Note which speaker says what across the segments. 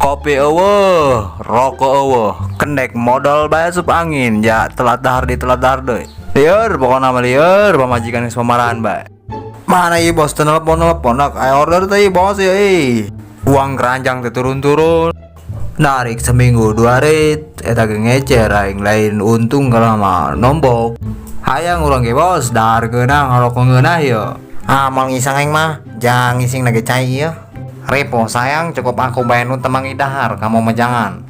Speaker 1: Kopi euweuh, rokok euweuh, kendek modal bae asup angin, ja telat dahar di telat dahar deui. Lieur pokona mah lieur pamajikan geus pamarahan bae. Mana ieu bos teu nelpon-nelpon nak aya order teh bos ieu euy. Uang keranjang teh turun-turun. Narik seminggu dua rit, eta ge ngecer aing lain untung kalau mah nombok. Hayang urang ge bos, dahar geunah ngarokok ngeunah ieu.
Speaker 2: Ah, mau ngisang aing mah, jangan ngising lagi cai ieu.
Speaker 3: Repo sayang, cukup aku bae nu temang idahar, kamu mah jangan.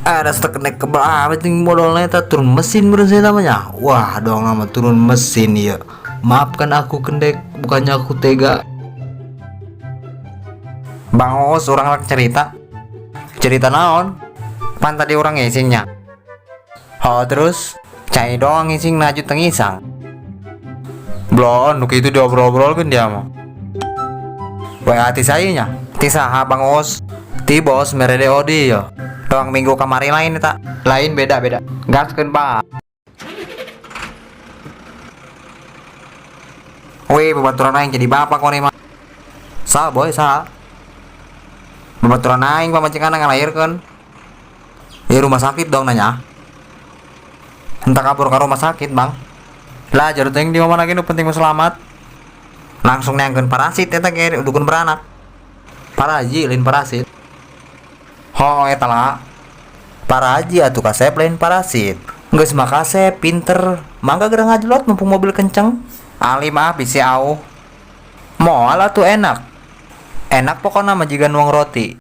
Speaker 1: Ada stek nek kebel amat nih modalnya eta turun mesin beureun saya namanya. Wah, dong nama turun mesin ya. Maafkan aku kendek, bukannya aku tega.
Speaker 3: Bang Uus, urang rek cerita.
Speaker 1: Cerita naon?
Speaker 3: Pan tadi urang ngisingnya.
Speaker 1: Oh, terus
Speaker 3: Cai doang ngising najut teu ngisang.
Speaker 1: Blon, nu kitu diobrol-obrolkeun dia mah. WA ti saya nya.
Speaker 3: Ti saha Bang Uus?
Speaker 1: Ti bos mere DOD ya.
Speaker 3: Doang minggu kamari lain eta.
Speaker 1: Lain beda-beda.
Speaker 3: Gaskeun Pak. Wih, babaturan aing jadi bapak kau mah.
Speaker 1: Sa boy, sa.
Speaker 3: Babaturan aing pamajikan ngalahirkeun.
Speaker 1: Ya rumah sakit dong nanya.
Speaker 3: Entah kabur ke rumah sakit, Bang.
Speaker 1: Lah, jarut teuing di mana lagi nu penting mah selamat.
Speaker 3: Langsung neangkeun parasit eta ge dukun beranak.
Speaker 1: Paraji lain parasit.
Speaker 3: Ho eta lah.
Speaker 1: Paraji atuh kasep lain parasit. Geus mah kasep pinter. Mangga geura ngajlot mumpung mobil kenceng.
Speaker 3: Ali mah bisi auh.
Speaker 1: Moal atuh enak. Enak pokona mah jiga nuang roti.